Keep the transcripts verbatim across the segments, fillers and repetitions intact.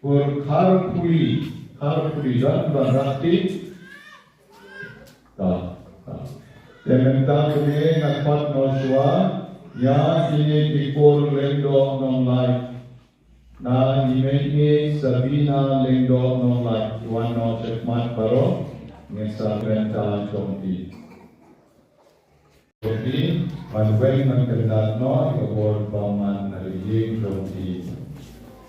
Kur Kharpuli, Kharpuli don don rati. Ta, ta. Te mynta kane nga khot noh shuwa ïa ine i kur Lyngdoh Nonglait. Na i mei i Sabina Lyngdoh Nonglait, wan noh sha khmat baroh, ngin sa bynta jong i. Jong i, ban weng ban kyndat noh ïa ka bor bymman na ka ïing jong i.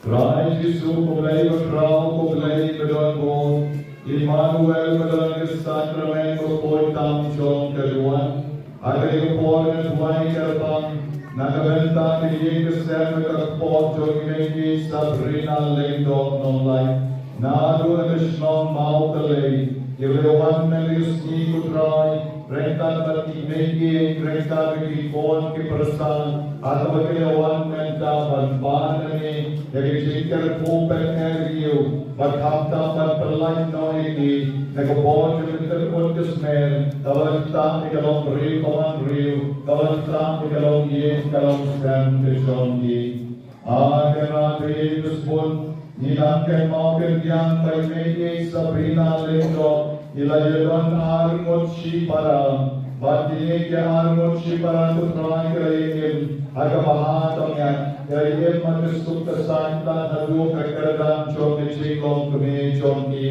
Trai Jisu, ko Blei ba khraw, ko Blei ba don bor, Immanuel ba don ka sakramen ba poi tam jong ka duwan. Ha kane ka por nga duwai kyrpang na ka bynta ka ïing ka sem ka kpoh jong i mei i Sabrina Lyngdoh Nonglait. Naduh na ka shnong Mawtalei, ïa la wan na ka sngi ko Trai, ryngkat bad i mei i, ryngkat bad ki khun ki pyrsa, ha kaba ki la wan mynta ban pan ïa ka jingkyrkhu pyneh ïa u, bad khamtam ban pynlait noh ïa ki na ka bor jong ka kyrkhu ka smer, kaba ktah ïa ka longbriew ka manbriew, kaba ktah ïa ka longïing ka longsem ka jong ki. Ha kane ka por ngi dang kynmaw kyndiang ba i mei i Sabrina Lyngdoh i la ïadon ar ngut shipara. Bad kine ki ar ngut shipara ko Trai ki la ïa im ha ka bha ka miat, ki la ïa im ha ka suk ka saiñ lane haduh ka kyrdan jong ka jinglong kmie jong ki.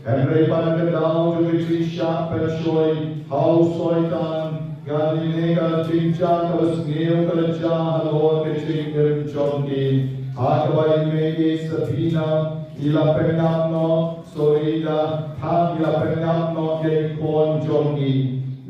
Hynrei pat na ka daw jong ka jingshah pynshoi ha u Soitan, kane ka jingjia kaba sniew ka la jia halor ka jingim jong ki. Ha kaba i mei i Sabina i la pynïap noh, sorry, i la thang, i la pynïap noh ïa i khun jong i.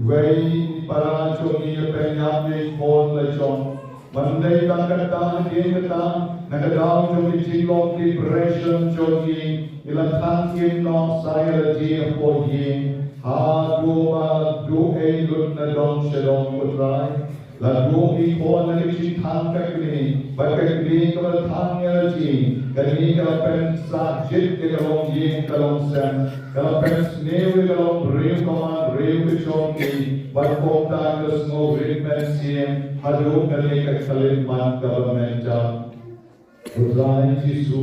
Wei i para jong i la pynïap ïa i khun la jong. Ban dei tang kata, hadien kata, na ka daw jong ka jinglong depression jong i, i la than im noh sa ïa lade hapoh ïing. Haduh ba la duh ei lut na dong sha dong ko Trai. La duh i khun na ka jingthan ka kmie, bad ka kmie kaba than ïa lade, kane ka la pynsah jied ïa ka longïing ka longsem. Ka la pynsniew ïa ka longbriew ka manbriew ka jong ki, bad kumta ka la sngewrit mynsiem haduh kane ka khyllipmat kaba mynta. Ko Trai Jisu,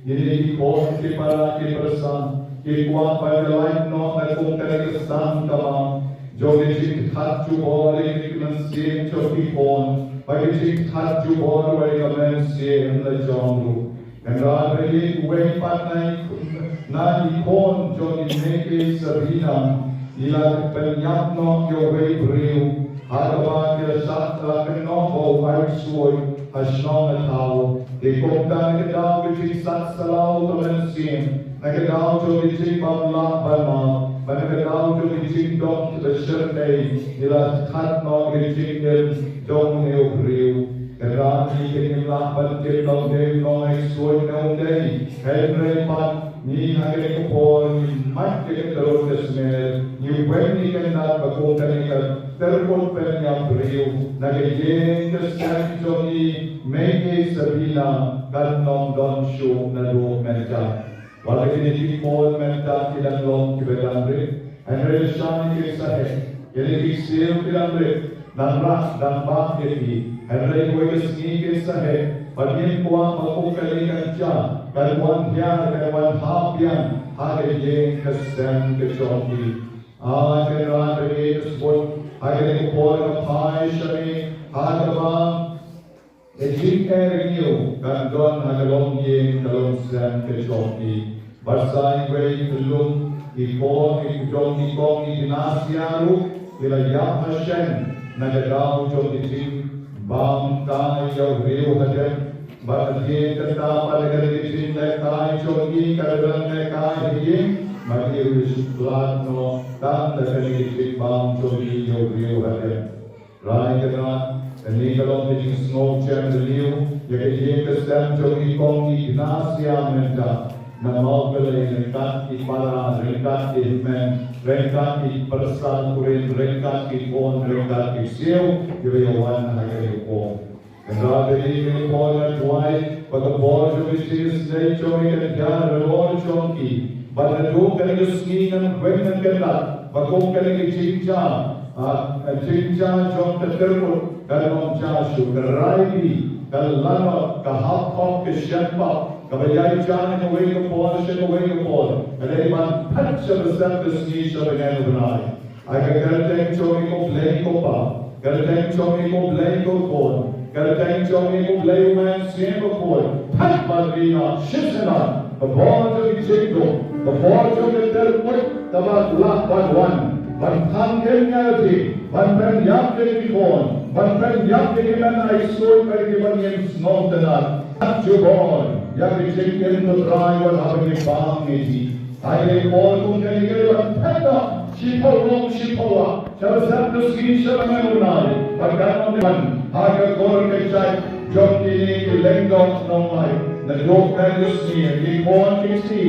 kine ki khun ki para ki pyrsa ki kwah ban ïalait noh na kum kane ka sang kamam jong ka jingkhat jubor ïa ka mynsiem jong ki khun, bad ka jingkhat jubor ïa ka mynsiem la jong ruh. Hynrei uwei pat na i khun jong i mei i Sabina i la pynïap noh ïa uwei u briew ha kaba ki la shah la kynnoh ba u ai suid ha shnong ha thaw. Te kumta na ka daw ka jingsat salaw ka mynsiem, na ka daw jong ka jingbym lah ban map, bad na ka daw jong ka jingdom kaba shyrkhei, i la khat noh ka jingim jong une u briew. Ka ran ngi ngim lah ban tip lawei u nongai suid ne ym dei. Hynrei pat ngi ha kane ka por ngi mad ïa ka tyrut ka smer, ngi weng ngi kyndat ba kum kane ka tyrut pynïap briew na ka ïing ka sem jong i mei i Sabina kan ym don shuh naduh mynta. Wat la kine ki khun mynta ki dang long kiba dang rit, hynrei lashai ki saheh. Kine ki siew ki dang rit, dang rah dang bam ïa ki. Hynrei kawei ka sngi ki saheh, bad ngim kwah ba kum kane kan jia, kan wan hiar, kan wan hap biang ha ka ïing ka sem ka jong ki. Ai Kynrad, ba ngi sbun ha kane ka por ka phai sha ngi ha kaba ka jingeh ïa ngi kan don ha ka longïing ka longsem ka jong ki. Bad sa iwei i lum i kong i jong i kong Ignasia ruh i la ïap ha shen na ka daw jong ka jingbam kai ïa u riew hadien. Bad hadien kata pat ka jinglehkai jong i ka dang lehkai hadien, bad i ruh i shu khlad noh tang da kane ka jingbam jong i ïa u riew hadien. Rai Kynrad, kane ka long ka jingsngewsih jem ïa ka ïing ka sem jong i kong Ignasia mynta. Namar balei ryngkat ki para, ryngkat ki hynmen, ryngkat ki pyrsa kurim, ryngkat ki khun, ryngkat ki siew, kiba ïa wan ha kane ka por. Kynrad, kane ka por nga duwai ba ka bor jong ka jingïaseng jong i kan ïa halor jong ki. Bad naduh kane ka sngi ngan weng ngan kyndat ba kum kane ka jingjia, ah, ka jingjia jong ka tyrmut kan ym jia shuh, ka rai bih, ka lanot, ka hap khop, ka shen pap, Kaba ïaid jan na kawei ka por sha kawei ka por, ka dei ban phet sha ba sep ka sngi sha ba ngan u bnai. Ha ka kyrteng jong ngi ko Blei ko Pa, kyrteng jong ngi ko Blei ko Khun, kyrteng jong ngi ko Blei u Mynsiem Bakhuid, phet ban ri na shisha na ka bor jong ki jingduk, ka bor jong ka ter kut kaba lah ban wan, ban tang ïa ki, ban pynïap ïa ki khun, ban pynïap ïa ki men ai suit bad ki ban ïeng sngewtynnat. Jubor ïa ki jingim, ko Trai, wat haba ngi bam ngi dih. Ai ïa ki por kum kane, ngi ban phet noh shiphew lum shiphew wah, sha ba sep ka sngi sha ba ngan u bnai, bad kan ym dei ban ha ka kor ka jait jong kine ki lyngdoh nonglait. Naduh kane ka sngi ki khun ki kti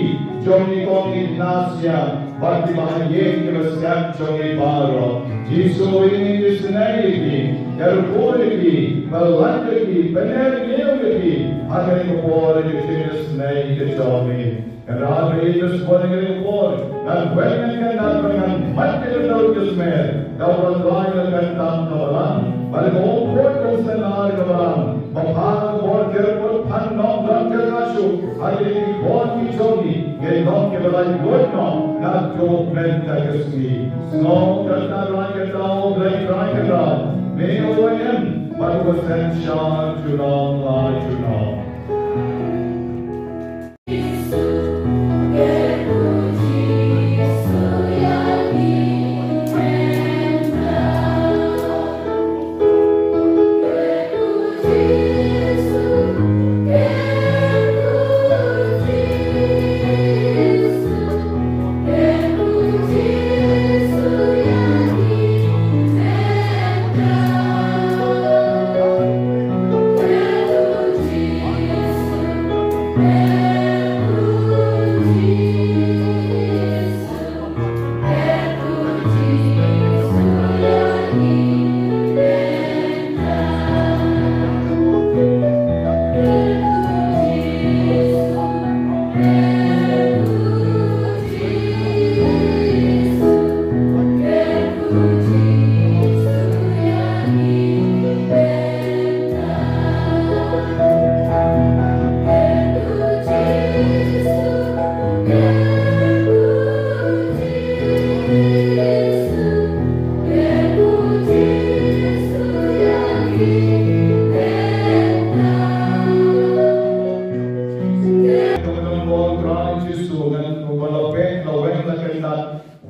jong ngi, kong Ignasia bad kiba ïeit kiba sngap jong ngi baroh. Jisu, ngi isynei ïa ki, kyrkhu ïa ki, pynlait ïa ki, pynïaid ïa ki ha kane ka por, ïa ka jingisynei ka jong ngi. Ngan ïeit ba shuwa ïa kane ka por, ngan weng ngan kyndat bad ngan mait ïa ka dohnud ka smer da u Trai, la ka bynta ka balang bad ka umphniang ka synran ka balang. Ba ha ka bor ka por, phan nongdon ka la shu ha kine ki khun ki jong ngi, ngin long kiba laitluid noh naduh mynta ka sngi. Sngewtynnat, Trai kata, U Blei Trai kata, me u wan bad u synshar junom la junom.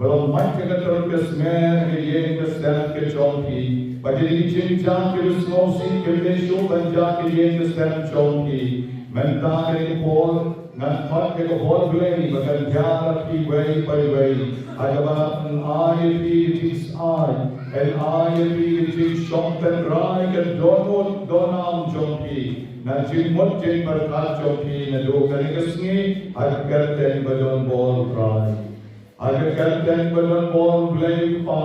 Ba long mait ka kyrteng ka smer ka ïing ka sem ka jong phi. Ba ki dei ki jingjia kiba sngewsih kiba dei shuh ban jia ka ïing ka sem jong phi. Mynta ka dei ka por ngan khot ïa ka bor Blei ba kan ïarap ïa phi wei pa wei. Ha kaba yn ai ïa phi ka jingsai, yn ai ïa phi ka jingshong tynrai ka dohnud dohnud jong phi. Na jingmut jingpyrkhat jong phi naduh kane ka sngi ha ka kyrteng ba don bor Trai. Ha ka kyrteng ba don bor Blei Kpa,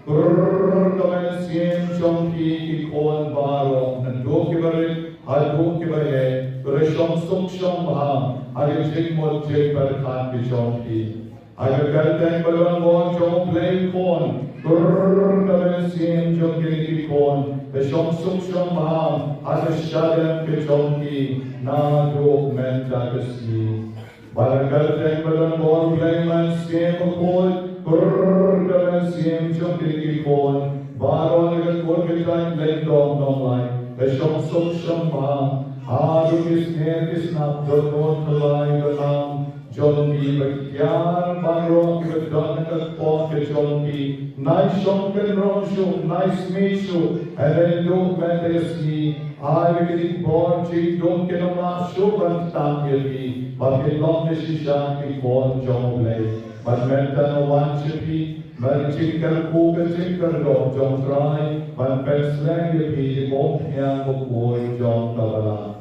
kur ka mynsiem jong phi ki khun baroh, naduh kiba rit haduh kiba heh, kin shong suk shong bha ha ka jingmut jingpyrkhat ka jong phi. Ha ka kyrteng ba don bor jong Blei Khun, kur ka mynsiem jong kine ki khun, kin shong suk shong bha ha ka shadem ka jong ki naduh mynta ka sngi. Bad ha ka kyrteng ba don bor Blei Mynsiem Bakhuid, kur ka mynsiem jong kine ki khun baroh, na ka kur ka jait lyngdoh nonglait, kin shong suk shong bha haduh ki sngewsih ki snap, dohnud thyllai dohnud nam jong ki, bad kiar baroh kiba don ha ka kpoh ka jong ki. Nai shong kynroh shuh, nai smit shuh, hynrei naduh mynta ka sngi, ai ba ki jingbor jingdum kin ym lah shuh ban ktah ïa phi, ba phin long ka shisha ki khun jong U Blei. Bad mynta nga wan sha phi, bad ka jingkyrkhu ka jingkyrdoh jong U Trai ban pynslem ïa phi da ka umphniang bakhuid jong ka balang.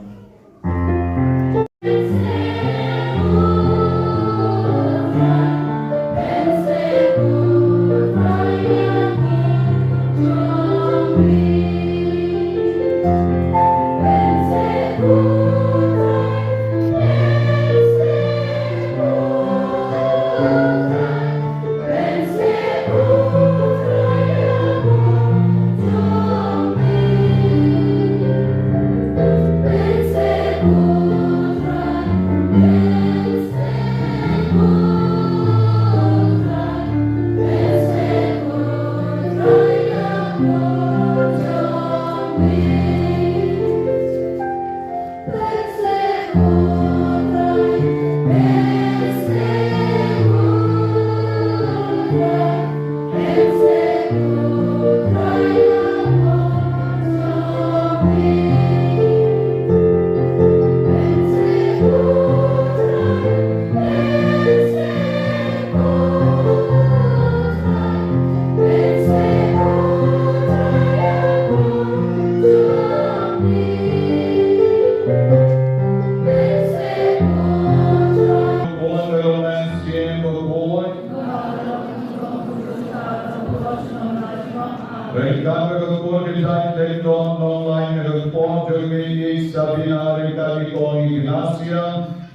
Ryngkat bad ka kur ka jait Clinton Nonglait, na ka por jong i Sabina, ryngkat i kong Ignacia,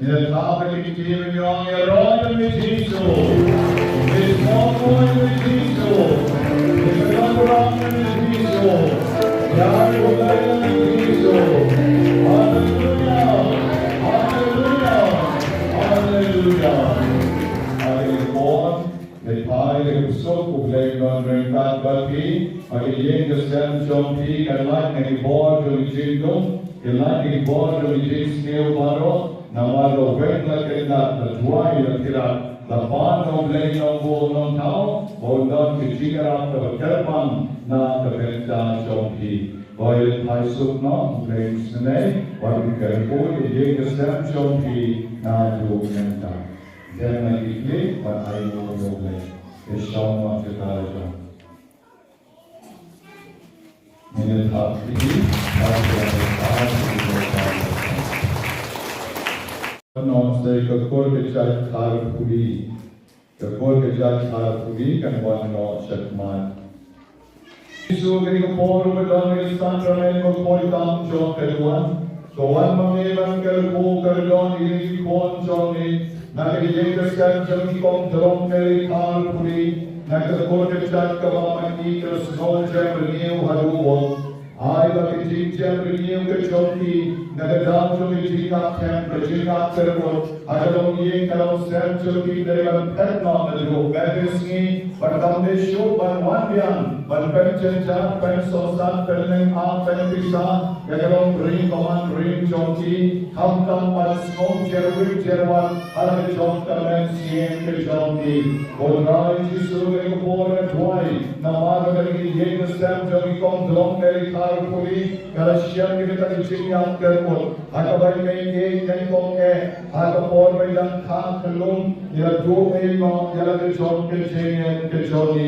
ngi la thap ïa ki kti mynjong, ïaroh ïa me Jisu. Ngi sngewbha ïa me Jisu. Ngi sngewbha ïa me Jisu. Ïa me Jisu. Haleluya. Haleluya. Haleluya. Haleluya. Ngi phai ïa ka suk U Blei un don ryngkat bad phi, ba ka ïing ka sem jong phi kan lait na ki bor jong ki jingdum, kan lait na ki bor jong ki jingsniew baroh, namar la weng la kyndat, la duwai la khyrhat, la pan na U Blei Nongbuh Nongthaw, ba un don ka jingïarap kaba kyrpang na ka bynta jong phi. Ko ïa phai suk noh, U Blei un sngew, ba un kyrkhu ïa ka ïing ka sem jong phi naduh mynta. Dei na ki klik ban ai nguh ïa U Blei. Te shong noh kita jong. Ngin ïa thap ïa ki. Noh sa ka kur ka jait Kharpuri. Ka kur ka jait Kharpuri kan wan noh shakhmat. Jisu, kane ka por ba don ïa ka sakramen bakhuid tam jong ka duwan, ka wan ma me ban kyrkhu kyrdoh ïa ki khun jong me, na ka ïing ka sem jong i Kong Tlong Mary Kharpuri, na ka kur ka jait kaba ma i ka sngew jem renew haduh bok. Ai ba ka jingjem renew ka jong ki, na ka daw jong ka jingap them, ka jingap kyrkhu, ha ka longïing ka longsem jong ki, dei ban phet noh naduh mynta ka sngi, ban kam dei shuh ban wan biang, ban pynjynjar, pynsngewsarong, pynlyngngoh, pynpisa ïa ka longring bymman ring jong ki, khamtam ban sngew jerwit jerwat ha la ka jong ka mynsiem ka jong ki. Ko Trai Jisu, kane ka por nga duwai namar ba kane ka ïing ka sem jong i Kong Tlong Mary Kharpuri ka la shem ïa kata ka jingïap kyrkhu, ha kaba i mei i nyngkong eh, ha ka por ba i dang kha khlum, i la duh ei noh ïa la ka jong ka jingeh ka jong i.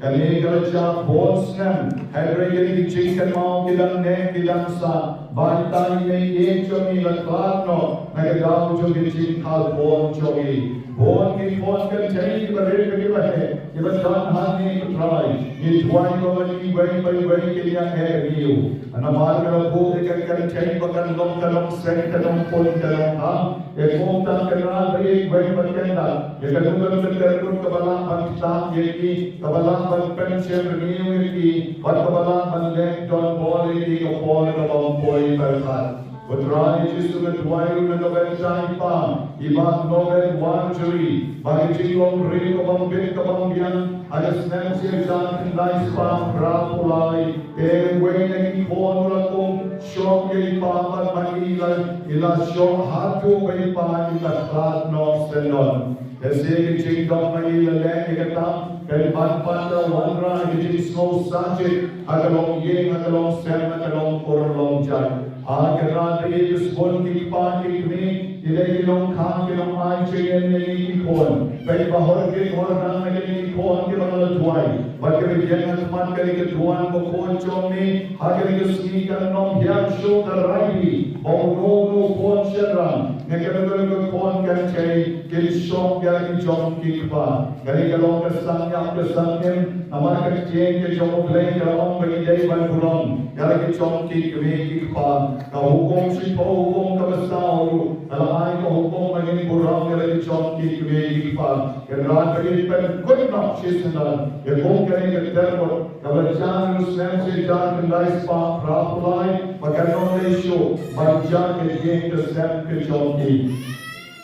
Kane ka la jia bun snem, hynrei kine ki jingkynmaw ki dang neh ki dang sah, ba i tai i mei i jong i la khlad noh na ka daw jong ka jingkhalbun jong i. Bun ki khun kynthei kiba rit bad kiba heh, kiba don hangne, ko Trai, ngi duwai ba ïa iwei pa iwei kin ïa eh riewspah. Namar me la buh ïa ka kynthei ba kan long ka nongseng, ka nongpun, ka nongkha. Ïa kumta Kynrad, ïa iwei pa iwei ba kyndat, ïa ka nongpun ka nongkha kaba lah ban ktah ïa ki, kaba lah ban pynshemriewspah ïa ki, bad kaba lah ban leh donbor ïa ki ha ka por kaba ym poi pyrkhat. Ko Trai Jisu, nga duwai ruh na ka bynta i pa, i Bah Norbert Warjri, ba ka jinglong briew ka bym bit ka bym biang ha ka snem shi hajar khyndai spah phra phew lai, te uwei na ki khun u la kum shoh ïa i pa bad ma i la, i la shoh haduh ba i pa i la khlad noh syndon. Te sha ka jingdon ma i la leh ïa kata, pynban pat ka wanrah ïa ka jingsngewsarong ha ka longïing, ha ka longsem, ha ka longkur longjaid. Ai Kynrad, ïa ki sbun ki kpa ki kmie, ki dei ki nongkhang ki nongai jingim ïa ngi ki khun. Peit ba hor kit hor nang na kine ki khun kiba nga la duwai, bad kiba ïeng ha khmat kane ka duwan bakhuid jong me ha kane ka sngi, kan ym hiar shuh ka rai hi ba uno uno u khun shynrang ne kano kano ka khun kynthei kin shoh ïa la ki jong ki kpa. Kane ka long ka sangïap ka sangim, namar ka ktien ka jong U Blei ka la ong ba ngi dei ban burom ïa la ki jong ki kmie ki kpa. Ka Hukum Shiphew, Hukum kaba Saw ruh ka la ai ka hukum ba ngin burom ïa la ki jong ki kmie ki kpa. Kynrad, ba ngin pynkut noh shisyndon ïa kum kane ka terput kaba la jia ha u snem shi hajar khyndai spah phra phew lai, ba kan ym lei shuh ban jia ka ïing ka sem ka jong ki.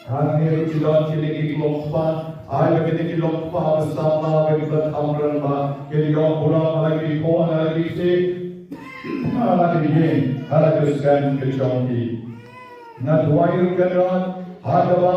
Hangne ruh ki don kine ki long kpa, ai ba kine ki long kpa ba samla ba ki ba thamran ba, ki ïoh burom ha la ki khun ha la ki ksiew, ha la ki ïing, ha la ki sem ki jong ki. Nga duwai ruh Kynrad, ha kaba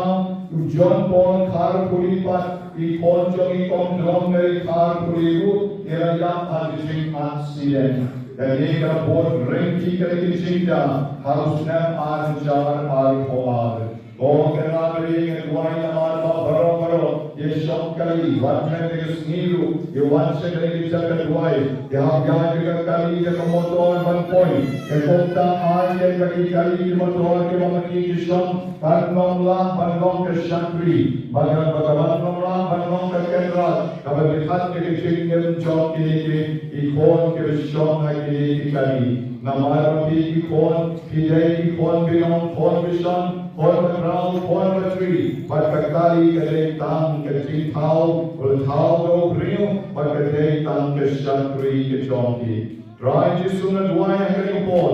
u John Paul Kharpuli pat, i khun jong i kong Drom Mary Kharpuli ruh, i la ïap ha ka jing accident. Kane ka bud ryngki kane ka jingda, ha u snem ar hajar arphew ar. Ko Kynrad, nga duwai namar ba baroh baroh ïa shong kali, wat hynrei ka sngi ruh ïa wan sha kane ka jaka duwai, ïa hap ïa ka kali ïa ka motor ban poi. Ka kumta ai ïa ka kali ki motor kiba ma ki ki shong, kan ym lah ban long ka shakri, ba ka, ba ka ban ym lah ban long ka Kynrad kaba pyrkhat ïa ka jingim jong kine ki, ki khun kiba shong ha kine ki kali. Namar ba phi ki khun, phi dei ki khun binong, khun bishon, khun ba khraw, khun ba tri, bad ka kali ka dei tang ka jingthaw, ka thaw ka u briew, bad ka dei tang ka shakri ka jong ki. Trai Jisu, nga duwai ha kane ka por,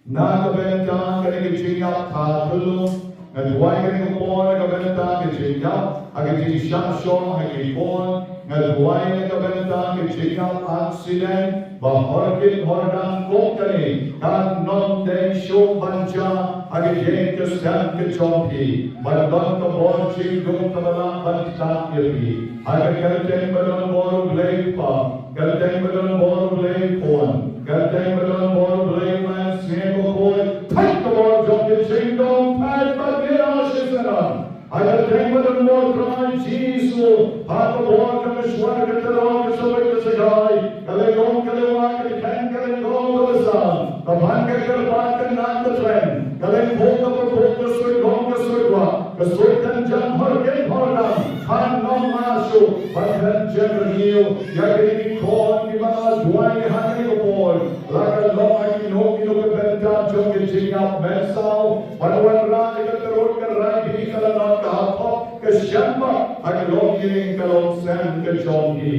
na ka bynta kane ka jingïap kaba kylluid, nga duwai ha kane ka por na ka bynta ka jingïap, ha ka jingshah shoh ha ki khun, nga duwai na ka bynta ka jingïap accident, ba hor kit hor dang kum kane kan ym dei shuh ban jia ha ka ïing ka sem ka jong phi, ban don ka bor jingdum kaba lah ban ktah ïa phi. Ha ka kyrteng ba don bor U Blei Kpa, kyrteng ba don bor U Blei Khun, kyrteng ba don bor U Blei Mynsngi Bakhuid, thait ka bor jong ki jingdum, thait bad ngi la shisha. Ha ka kyrteng ba don bor Trai Jisu, ha ka bor jong ka shuwa ka tyrwa ka sawei ka shakai, ka lyngkhuh ka lyngwa, ka lyngkhuh ka lyngkhuh ka lyngkhuh, ka ban ka kyrpad ka nang ka tren, ka lyngkhuh ka bakhuh, ka suidñiuh ka suidwah, ka suidkynjang hor kit hor dang, kan ym lah shuh ban kynjang rngiew ïa kine ki khun kiba nga duwai ha kane ka por. La ka long ha kino kino ka bynta jong ka jingïap mynsaw, ban wanrah ïa ka tyrut ka rai bri, ka lanot ka hapdeng ka shembah ha ka longïing ka longsem ka jong ki.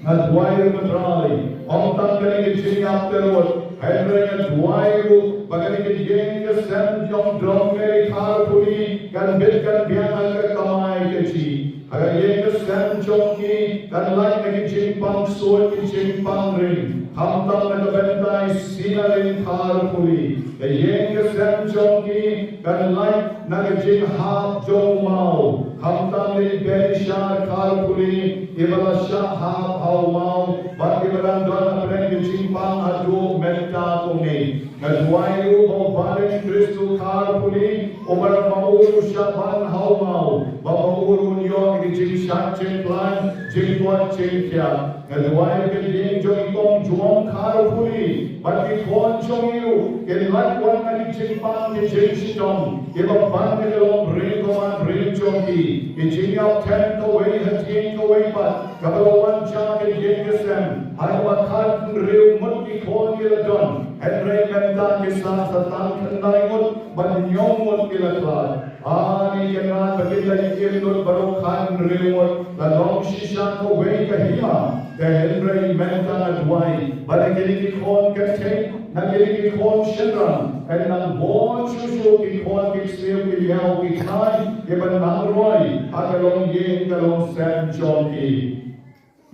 Nga duwai ruh Trai, ym tang kane ka jingïap tyrut, hynrei nga duwai ruh ba kane ka ïing ka sem jong Drom Mary Kharpuli kan bit kan biang ha ka kamai kajih. Ha ka ïing ka sem jong ki kan lait na ki jingpang ksuid, ki jingpang ring, khamtam na ka bynta i Sinalin Kharpuli. Ka ïing ka sem jong ki kan lait na ka jinghap jong u maw, khamtam na i Benishar Kharpuli, iba la shah hap ha u maw bad iba dang don hapdeng ka jingpang haduh mynta kumne. Nga duwai ruh ba u Bah Khristopher Kharpuli, uba ma u ruh u shah ban ha u maw, ba ma u ruh un ïoh ïa ka jingshad jingpyllait, jingkoit jingkhiah. Nga duwai ba ka ïing jong i Kong Juwon Kharpuli bad ki khun jong i ruh kin lait wan na ki jingpang ki jingshitom, kiba ban ïa ka longbriew ka manbriew jong ki. Ki jingïap them kawei ha ïing kawei pat, kaba la wan sha ka ïing ka sem, ha kaba khathynriew ngut ki khun ki la don, hynrei mynta ki sah sa tang khyndai ngut bad hynñiew ngut ki la khlad. Ani ka nat ba ki la ïa im lut baroh khathynriew ngut, la long shisha kawei ka hima. Te hynrei mynta nga duwai ba na kine ki khun ka thei, na kine ki khun shynrang, yn nang bun shuh shuh ki khun ki ksiew ki miaw ki khnai kiban nang roi ha ka longïing ka longsem jong ki.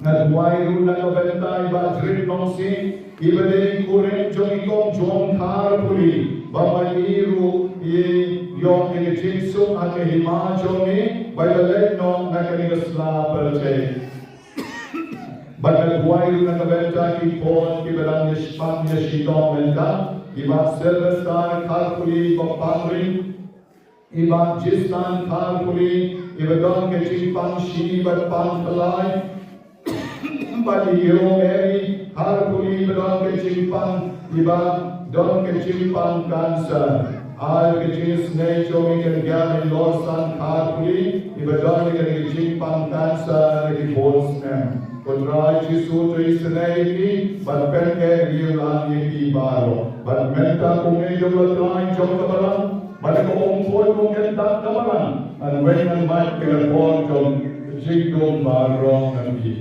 Nga duwai ruh na ka bynta i Bah Jrit Nongsiej, iba dei i kurim jong i Kong Juwon Kharpuli, ba ma i ruh i ïoh ïa ka jingsuk ha ka hima jong i, ba i la leit noh na kane ka sla pyrthei. Bad nga duwai ruh na ka bynta ki khun kiba dang ïa shitom ïa shitom mynta, i Bah Sylvester Kharpuli ba pang ring, i Bah Jistan Kharpuli, iba don ka jingpang shi bad pang phyllai. Bad i Mary Kharpuli, iba don ka jingpang, iba don ka jingpang cancer. Ai ka jingisnei jong i kan ïa i Lorsan Kharpuli, iba don ka jingpang cancer ha ki bun snem. Ko Trai Jisu, to isynei ïa ki bad pyneh ïa ki baroh. Bad mynta kum i jong la Trai jong ka balang, bad ka umphut kum ka dak ka balang, ngan weng ngan mait ka por jong ka jingdum baroh ngan ïa.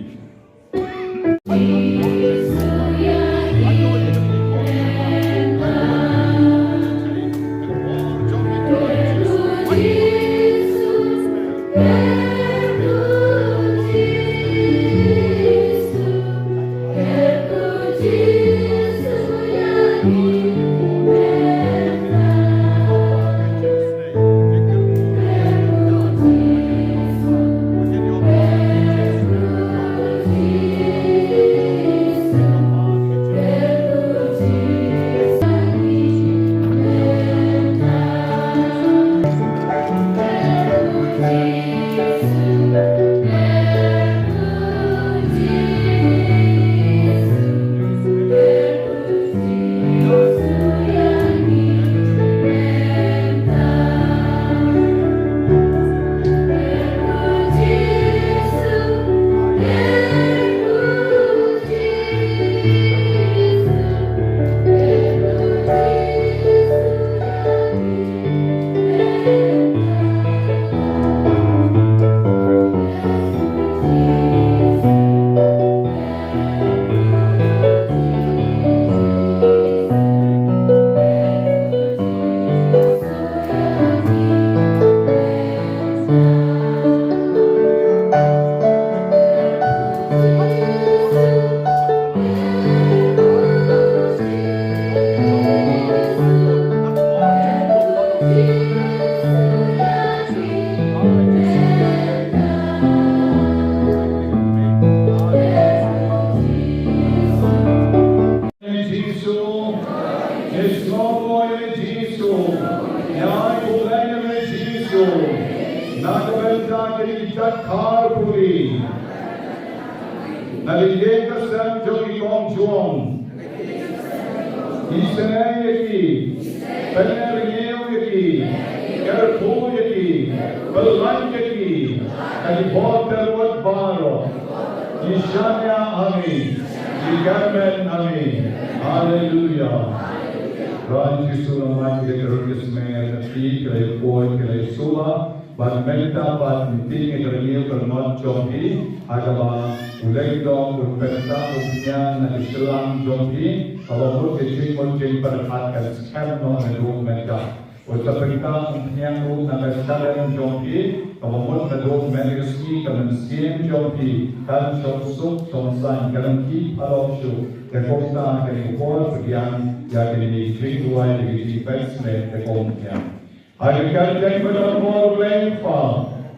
Kharpuri. Na liang ka sem jong ki kong jong. Isynei ïa ki. Pynrngiew ïa ki. Kyrkhu ïa ki. Pynlait ïa ki. Ka ki bor ter wat baroh. Ki shaniah ha ngi. Ki kyrmen ha ngi. Haleluya. Trai Jisu, nang lait ïa ka rud ka smer na phi, ki la ïa poi, ki la ïa sumar. Bad mynta pat ngi ïa kyrngiew ka lyngngoh jong phi, ha kaba u Lehdoh un pynthame u phniang na ka shyllangh jong phi, kaba mut ka jingmut jingpyrkhat kan skhem noh naduh mynta. Ut sa pynthame u phniang ruh na ka shyllangh jong phi, kaba mut naduh mynta ka sngi ka mynsiem jong phi kan shong suk shong saiñ, kan ym kiew halor shuh. Te kumta kane ka por pdiang ïa kine ki jingduwai, ki jingbeit smet, te kumta. Ha ka kyrteng ba don bor, Blei Kpa.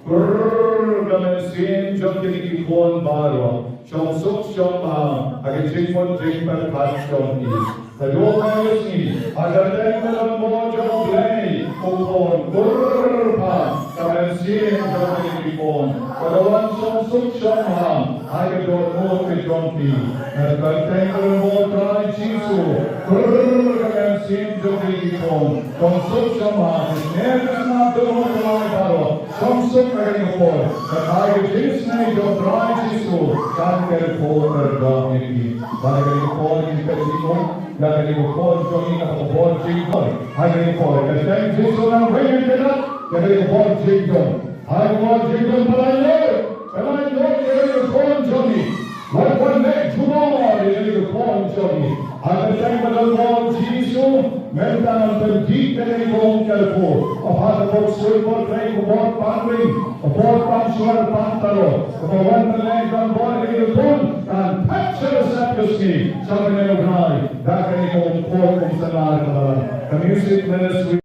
Brrr, ka mynsiem jong kine ki khun baroh shong suk shong bha ha ka jingmut jingpyrkhat jong ki. Ka dei ka sngi, ha ka kyrteng ba don bor jong U Blei, u Khun, brrr, bha ka mynsiem jong kine ki khun ba la wan shong suk shong bha ha ka dohnud ka jong ki. Na ka kyrteng ba don bor, Trai Jisu, brrr, ka mynsiem jong kine ki khun shong suk shong bha, ka snem ka snam, dohnud ka lai baroh shong suk ha kane ka por. Ka ai ka jingisynei jong Trai Jisu kan kyrkhu kyrdoh ïa ki. Bad ha kane ka por ngi pynshong ïa kane ka khun jong ngi, ka bor jingdon ha kane ka por. Ka kyrteng Jisu nang ring ïa kane ka bor jingdon. Ha ka bor jingdon, pynlait lut, pynlait lut ïa kane ka khun jong ngi. Wat wan leh jubor ïa kane ka khun jong ngi. Ha ka kyrteng ba don bor Jisu, mynta ngan pyndih kane ka kum kyrkhu. Ko Kpa, ka bor suiñ, bor trei, ka bor pang ring, ka bor pang shuwa pang taro, kaba wan ban leh don bor ïa kane ka khun, kan thep sha ka sep ka sngi, sha ka bneng U Trai, da kane ka kum khun kum snar kaba la. Ka music ministry.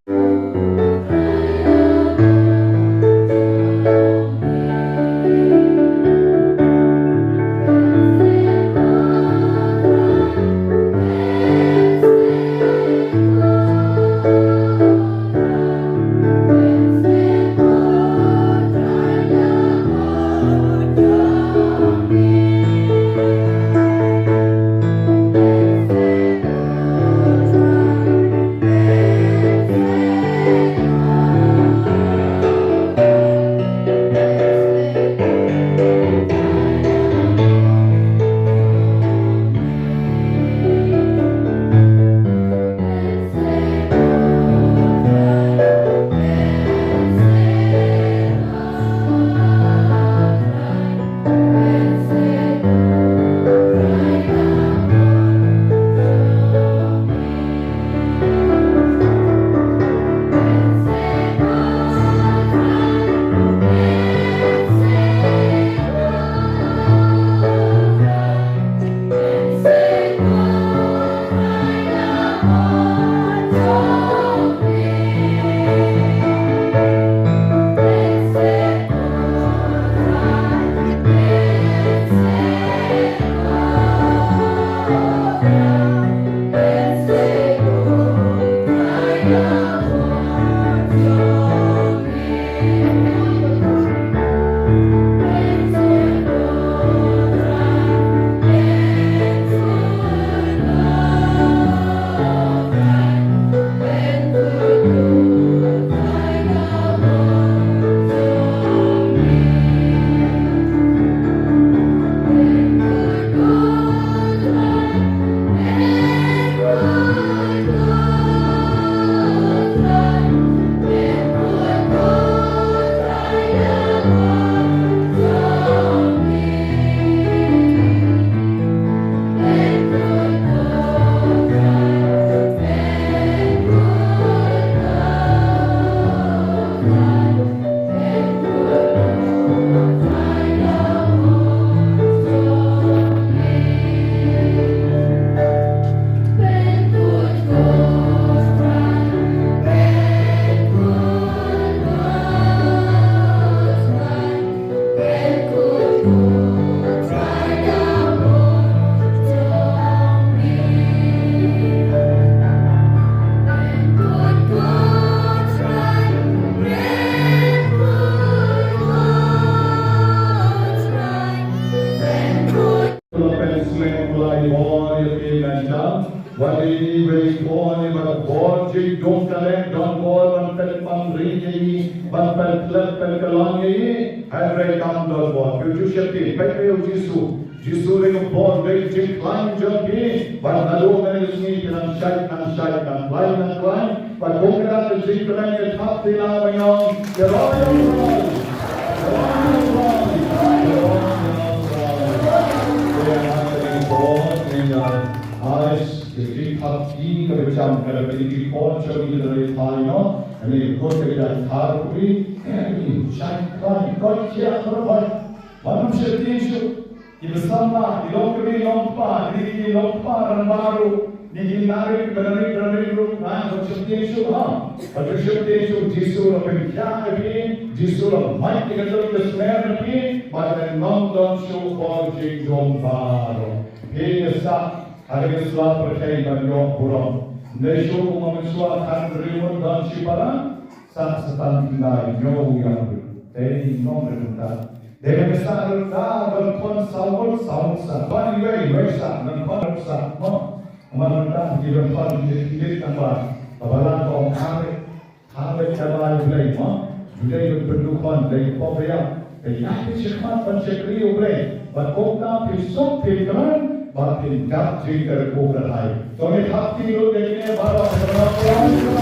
Pyntlep pynkylla ïa i, hynrei kam don bor. Phi ju sheptieng, peit ïa u Jisu. Jisu dei ka bor, dei ka jingkhlaiñ jong phi. Bad naduh mynne ka sngi phin nang shait, nang shait, nang khlaiñ, nang khlaiñ. Bad kum ka dei ka jingkhlaiñ ka thap ti la ba ïong. Ka roi ïong roi. Ka roi ïong roi. Ka roi ïong roi. Ka roi ïong roi. Ais, ka jingthap ti kaba jam ka la pynti por jong ngi ka la roi ïong. Ani ka kot ka jingthap ti. Shait khlaiñ, kot jia khlaiñ. Wat nym sheptieng shuh. Ki ba samla, ki long kmie long kpa, ki, ki long kpa rangbah ruh, ki, ki narit, ki narit, narit ruh, na, wat sheptieng shuh ha. Wat sheptieng shuh, Jisu la pynkhiah ïa phi, Jisu la mait ïa ka dohnud ka smer ïa phi, bad ngam don shuh bor jingdum baroh. Phi ïa sah ha ka sla pyrthei ban ïoh burom. Ym dei shuh kum mynshuwa, kan briew don shipara, sah sa tang khyndai, ñiew ïa u. Dei ngam ïa mynta. Dei ban sa ruh da ban khon saw ngut, saw ngut sa. Ban iwei, iwei sa, ban khon ruh sa. Mo. Mo mynta ki ban khon nit nit tang ba. Ba ba la ko khare. Khare ka ba U Blei mo. U Blei ban pynduh khon, Blei ko ba ïa. Te ïa ki shikmat ban shakri U Blei. Ba ko ka phi suk phi kren, ba phi dap jingkyrkhu kyrhai. To ngi hap ti lut dei ne ba ba.